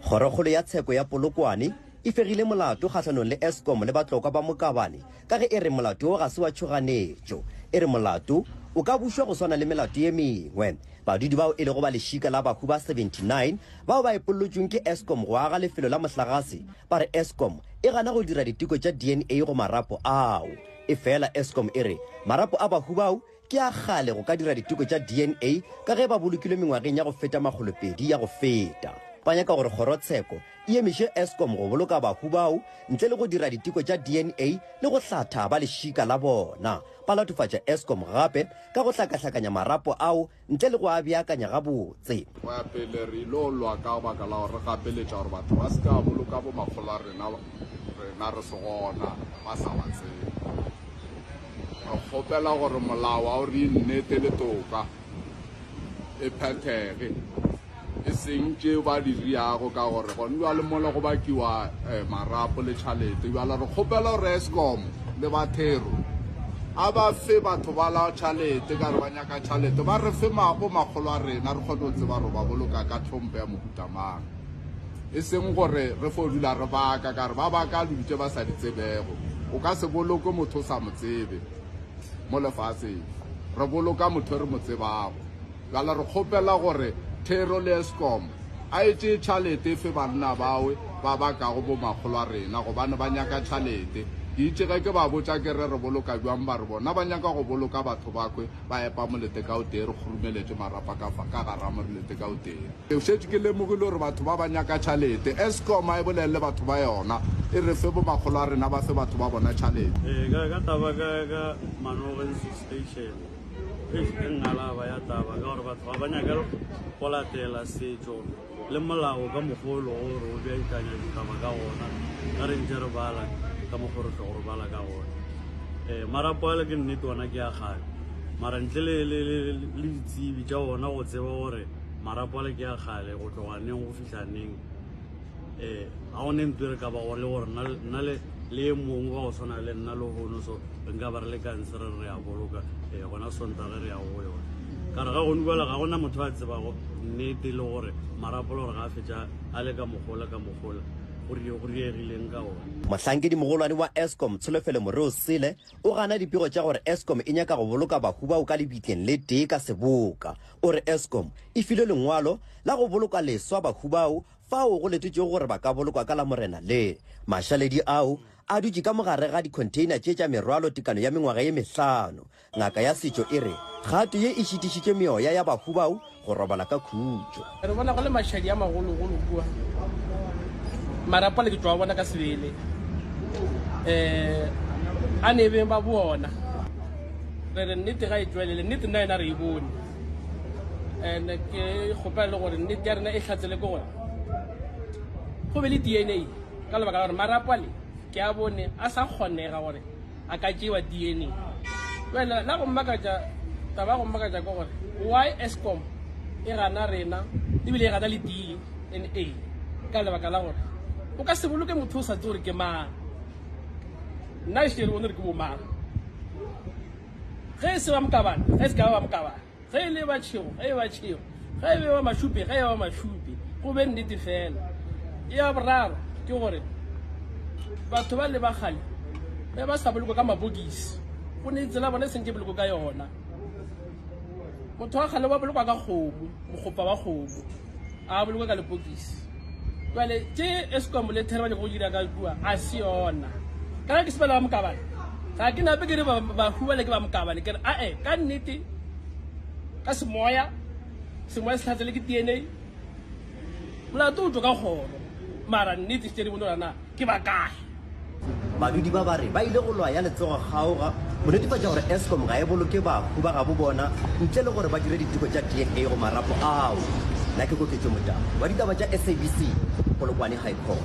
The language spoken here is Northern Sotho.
Kgorokgolo ya Tsheko ya Polokwane e fegile molato kgahlanong le Eskom le Batlokwa ba Mokabane ka ge e re molato wo ga se wa tšhoganetšo. E re molato o ka bušwa go swana le melato ye mengwe. Badudi bao e lego ba lešika la bahu ba 79 bao ba epollotšweng ke Eskom go aga lefelo la mohlagase ba re Eskom e gana go dira diteko tša DNA go marapo ao. Efela Eskom e re marapo a bahu bao ke a kgale go ka dira diteko tša DNA ka ge ba bolokilwe mengwageng ya go feta makgolopedi ya go feta. Ba nyaka gore kgorotsheko e emiše Eskom go boloka bahu bao ntle le go dira diteko tša DNA le go hlatha ba lešika la bona. Ba latofatša Eskom gape ka go hlakahlakanya marapo ao ntle le go a beakanya gabotse. Go ya pele re ilo lwa ka baka la gore re gapeletša gore batho ba se ka boloka bomakgolo a rena, rena re se gona, ba sa ba tsebe. Re kgopela gore molao wa o re nnete le toka e phethege, e seng tše ba di riago ka gore gone bjale mola go bakiwa eh, marapo le tšhalete. Bjale re kgopela gore Eskom le ba Thero a ba fe batho ba la tšhalete ka re ba nyaka tšhalete, ba re fe mapo makgolo a rena re kgone go tseba gore ba boloka ka tlhompho ya mohuta mang. E seng gore re fo dula re baka, ka re ba baka dilo tše ba sa di tsebego. O ka se boloke motho o sa mo tsebe mo lefaseng. Re boloka motho e re mo tsebago. Bjale re kgopela gore Thero le Eskom a e tšee tšhalete e fe banna bawe ba bakago bo makgolo a rena gobane ba nyaka tšhalete. Ke itše ge ke ba botša ke re re boloka bjang ba re bona ba nyaka go boloka batho bakwe ba epa molete ka o tee re khurumeletše marapa ka fa ka gara molete ka o tee. Ke šetše ke lemogile gore batho ba ba nyaka tšhalete. Eskom a e bolelele batho ba yona, e re fe bomakgolo a rena ba fe batho ba bona tšhalete. Ee, ka, ka taba ka, ka Manogen Station, eish, e ngalaba ya taba ka gore batho ga ba nyake go latela setšo le molao ka mokgwa o lego gore o beakanya ditaba ka gona, ge re ntše re bala ka mokgwa re tlogo re bala ka gona. Ee, marapo ale ke nnete ona ke a kgale, mara ntle le, le, le, le ditsebi tša ona go tseba gore Marapo ale ke a kgale go tloga neng go fihla neng. Ee, ga go ne ntho e re ka bago le gore nna le le e mongwe wa go tshwana le nna lehono so re nka ba re le kanse re re ya boloka ee gona Sontaga re ya go yona. Ka re ga gone bjale ga gona motho a tsebago nnete le gore marapo le gore ga a fetša a le ka mokgola ka mokgola go go diegileng ka ona. Mohlankedimogolwane wa Eskom Tsholofelo Moreosele o gana dipego tša gore Eskom e nyaka go boloka bahu bao ka lebitleng le tee ka seboka. O re Eskom e filwe lengwalo la go boloka leswa bahu bao fao go letetšwego gore ba ka bolokwa ka Lamorena le. Mašaledi ao a dutše ka mo gare ga dikhontheina tše tša merwalo tekano ya mengwaga ye mehlano. Ngaka ya setšo e re kgato ye e šitišitše meoya ya bahu bao go robala ka khutšo. Re bona go le mašadi a magologolo kua. Marapo ale ke tšwa bona ka sebele. Um a ne beng ba bona. Re re nnete ga e tšwelele, nnete nna yena re e bone. And ke kgopela le gore nnete ya rena e hlatsele ke gore go be le DNA ka lebaka la gore marapo ale ke a bone a sa kgonega gore a ka tšewa DNA. Bjale la go mmakatša, taba ya go mmakatša ke gore why Eskom e gana rena ebile e gana le DNA ka lebaka la gore o ka se boloke motho o sa tse gore ke mang. Nna e šere bone gore ke bo mang. Ge e se ba Mokabane, ge e se ka ba ba Mokabane. Ge e le ba tšhego, ge e ba tšhego. Ge e be ba mašupe, ge e ba mašupe. Go be nnete fela. Ya boraro ke gore batho ba le ba kgale ge ba sa bolokwa ka mabokisi, go ne tsela bona e sentše boloko ka yona. Motho wa kgale wa bolokwa ka kgomo, mokgopa wa kgomo, a bolokwa ka lepokisi. Jale tše Eskom le Thero ba nyaka go dira ka kua a se yona. Ka ge ke sepela ba Mokabane, ga ke nape ke re bahu bale ke ba Mokabane, ke re ae ka nnete ka semoya, semoya se hlatsele ke DNA, molato o tšwa ka kgoro, mara nnete tše di bone gore na ke ba kae. Badudi ba ba re ba ile go lwa ya letsogo kgaoga go netefatša gore Eskom ga e boloke bahu ba gabo bona ntle le gore ba dire diteko tša DNA go marapo ao. Nna ke Koketšo Motau wa ditaba tša SABC, Polokwane High Court.